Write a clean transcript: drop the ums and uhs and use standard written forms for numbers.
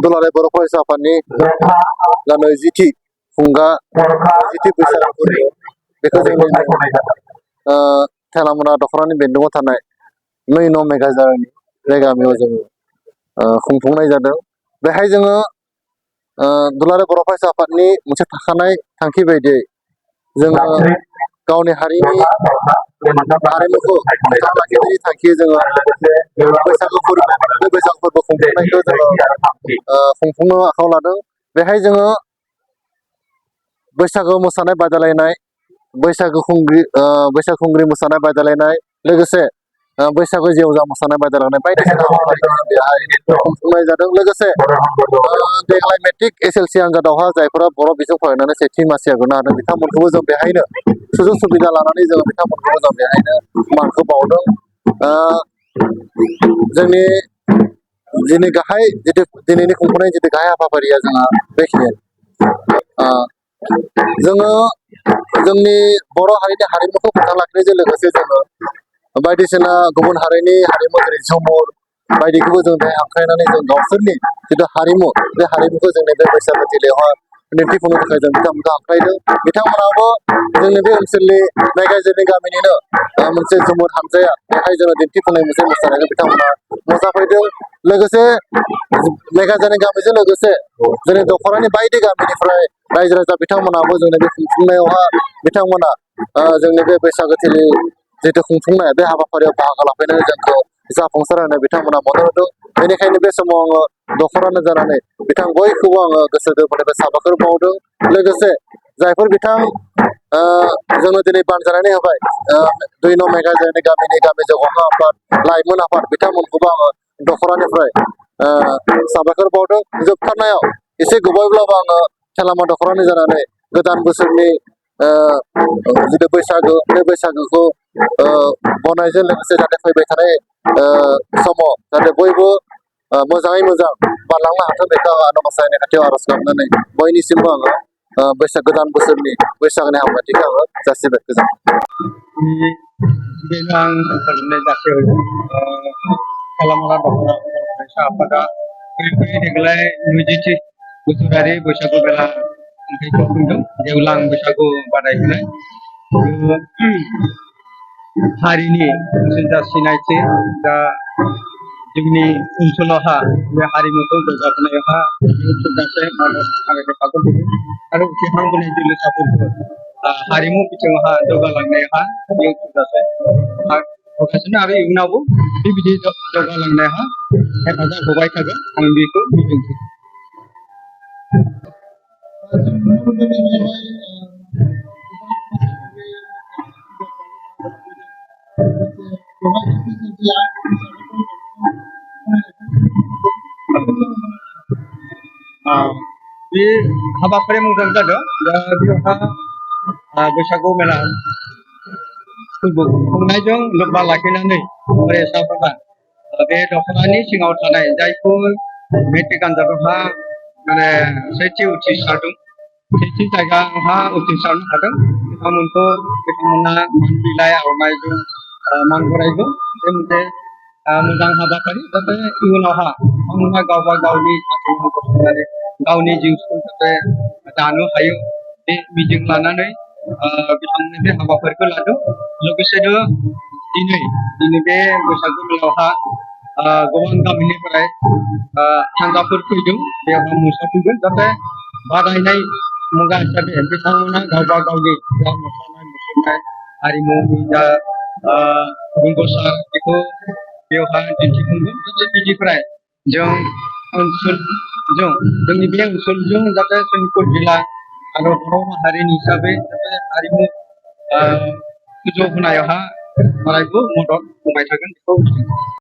दुलाराय बर' फरायसा आफादनि नैजिथि खुंगा नैजिथि बैसागु बेखौ जोंनि थेलामुरा दख'रानि बेन्दोंआव थानाय 2 नं मेगाजारनि गामियाव जोङो खुंफुंनाय जादों। बेहाय जोङो दुलाराय बर' फरायसा आफादनि मोनसे थाखानाय थांखि बायदियै जोङो गावनि हारिनि हारिमुखौ फोथांना लाखिनायनि थांखि जोङो बैसागु फोरबो बे बैसागु फोरबो खुंफुंनायखौ जोङो खुंफुंनो आखायाव लादों। बेहाय जोङो बैसागु मोसानाय बादायलायनाय, बैसागु खुंग्रि मोसानाय बादायलायनाय, लोगोसे बैसागु जेवजा मोसानाय बादायलायनाय बायदिसिना हाबाफारिखौ जों बेहाय खुंफुंनाय जादों। लोगोसे देग्लाय मेट्रिक SSLC आनजादावहा जायफोरा बर' बिजों फरायनानै सेथि मासि होनो हादों बिथांमोनखौबो जों बेहायनो सुजुग सुबिदा लानानै जोङो बिथांमोनखौबो जों बेहायनो मानखौ बावदों। जोंनि दिनैनि खुंफुंनाय गाहाय हाबाफारिया जोंहा बेखिनियानो। जोङो जोंनि बर' हारिनि हारिमुखौ फोथांना लाखिनायजों लोगोसे जोङो बायदिसिना गुबुन हारिनि हारिमु जेरै झुमुर बायदिखौबो जों बेहाय हांख्रायनानै जों गावसोरनि जिथु हारिमु बे हारिमुखौ जोंनि बे बैसागो थिलियावहाय दिन्थिफुंनो थाखाय जों बिथांमोनखौ हांख्रायदों। बिथांमोनाबो जोंनि बे ओनसोलनि नायगाजिरि गामिनिनो मोनसे झुमुर हानजाया बेहाय जोङो दिन्थिफुंनाय मोनसे मोसानायखौ बिथांमोना नुजाफैदों। लोगोसे नायगाजिरि गामिजों लोगोसे जोंनि दख'रानि बायदि गामिनिफ्राय रायजो राजा बिथांमोनाबो जोंनि बे खुंफुंनायावहा बिथांमोना जोंनि बे बैसागो थिलि जिहेतु खुंफुंनाय बे हाबाफारियाव बाहागो लाफैनानै जोंखौ जाफुंसार होनाय बिथांमोना मदद होदों। बेनिखायनो बे समाव आङो दख'रानो जानानै बिथां बयखौबो आङो गोसो गोरबोनिफ्राय साबायखर बावदों। लोगोसे जायफोर बिथां जोंनो दिनै बानजायनानै होबाय 2 नं मेगाजारनि गामिनि गामि जौगाखां आफाद, लाइमोन आफाद बिथांमोनखौबो आङो दख'रानिफ्राय साबायखर बावदों। जोबथारनायाव एसे गोबावब्लाबो आङो थेलामा दख'रानि जानानै गोदान बोसोरनि जिथु बैसागु बे बैसागुखौ गनायजों लोगोसे जाहाथे फैबाय थानाय समाव जाहाथे बयबो मोजाङै मोजां बारलांनो हाथों बेखौ आङो आनान गसाइनि खाथियाव आर'ज गाबनानै बयनिसिमबो आङो गोदान बोसोरनि बैसागोनि हामलायथिखौ आङो जासिबाय। गोजोन्थों। बेनो आं ओंखारनाय जासिहरदों। थेलामाला दख'रा फरायसा आफादा फैयै देग्लाय 20थि बोसोरारि बैसागु मेला खुंथायखौ खुंदों। गेवलां बैसागु बादायहोनाय हारिनि मोनसे सिनायथि दा जोंनि ओनसोलावहा बे हारिमुखौ जौगाहोनायावहा थोजासे मदद आरो हेफाजाब होदों आरो उथिखांबोनाय जोलैसाफोरखौ हारिमु बिथिङावहा जौगालांनायावहा बेयो थोजासे होगासिनो आरो इयुनावबो बेबायदि जौगालांनायावहा हेफाजाब होबाय थागोन आं बेखौ मिजिंथियो। बे हाबाफारिया मोजां जादों। दा बेयावहा बैसागु मेला फोरबो खुंनायजों लोब्बा लाखिनानै फरायसाफोरा बे दख'रानि सिङाव थानाय जायफोर मेट्रिक आनजादावहा माने सेथि उथ्रिसारदों, सेथि जायगायावहा उथ्रिसारनो हादों बिथांमोना मान बिलाइ आर'नाइजों मान बरायदों। बे मोनसे मोजां हाबाफारि जाहाथे इयुनावहा बिथांमोना गावबा गावनि आथिङाव गसंनानै गावनि जिउखौ जाहाथे दानो हायो बे मिजिं लानानै बिथांमोननि बे हाबाफारिखौ लादों। लोगोसेनो दिनै बे बैसागु मेलायावहा गोबां गामिनिफ्राय हानजाफोर फैदों, बेयावहा मोसाफैगोन जाहाथे बादायनाय मुगा हिसाबै बिथांमोना गावबा गावनि जा मोसानाय मुसुरनाय हारिमुनि जा रोंगौसा बेखौ बेवहाय दिन्थिफुंगोन। जाहाथे बिनिफ्राय जोंनि बे ओनसोलजों जाहाथे सनितपुर जिल्ला आरो बर' माहारिनि हिसाबै जाहाथे हारिमु फोजौहोनायावहा अरायबो मदद होबाय थागोन बेखौ